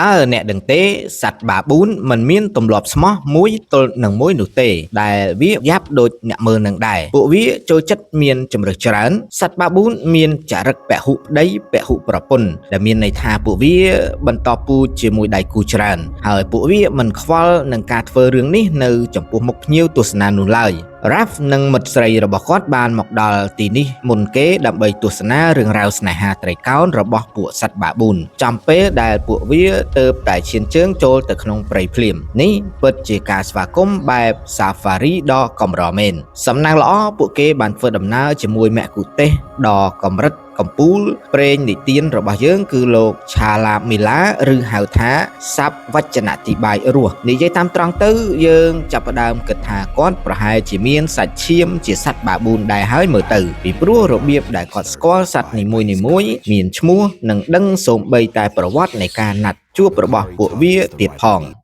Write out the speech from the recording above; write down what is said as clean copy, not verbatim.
តើអ្នកដឹងទេសត្វបាប៊ូនមិនមានទម្លាប់ស្មោះមួយទល់នឹងមួយនោះទេ ដែលវាយ៉ាប់ដូចអ្នកមើលនឹងដែរពួកវាចូលចិត្តមានជម្រើសច្រើនសត្វបាប៊ូនមានចរិតពហុប្តីពហុប្រពន្ធដែលមានន័យថាពួកវាបន្តពូជជាមួយដៃគូច្រើនហើយពួកវាមិនខ្វល់នឹងការធ្វើរឿងនេះនៅចំពោះមុខភ្ញៀវទស្សនានោះឡើយ រ៉ាហ្វនិងមិត្តស្រីរបស់គាត់បានមកដល់ទីនេះមុនគេដើម្បីទស្សនារឿងរ៉ាវស្នេហាត្រីកោណរបស់ពួកសត្វបាប៊ូនចំពេលដែលពួកវាទៅតែឈានជើងចូលទៅក្នុងព្រៃភ្លាមនេះពិតជាការស្វាគមន៍បែបសាហ្វារីដ៏កម្រមែនសំណាងល្អពួកគេបានធ្វើដំណើរជាមួយមគ្គុទ្ទេសក៍ដ៏កម្រិតកំពូលព្រេងនិទានរបស់យើងគឺលោកឆាឡាមីឡាឬហៅថាស័ព្ទវចនតិបាយរស់និយាយតាមត្រង់ទៅយើងចាប់ផ្ដើមគិតថាគាត់ប្រហែលជាមានសាច់ឈាមជាសត្វបាប៊ូនដែរហើយមើលទៅពីព្រោះរបៀបដែលគាត់ស្គាល់សត្វនីមួយៗមានឈ្មោះនិងដឹងសូម្បីតែប្រវត្តិនៃការណាត់ជួបរបស់ពួកវាទៀតផង។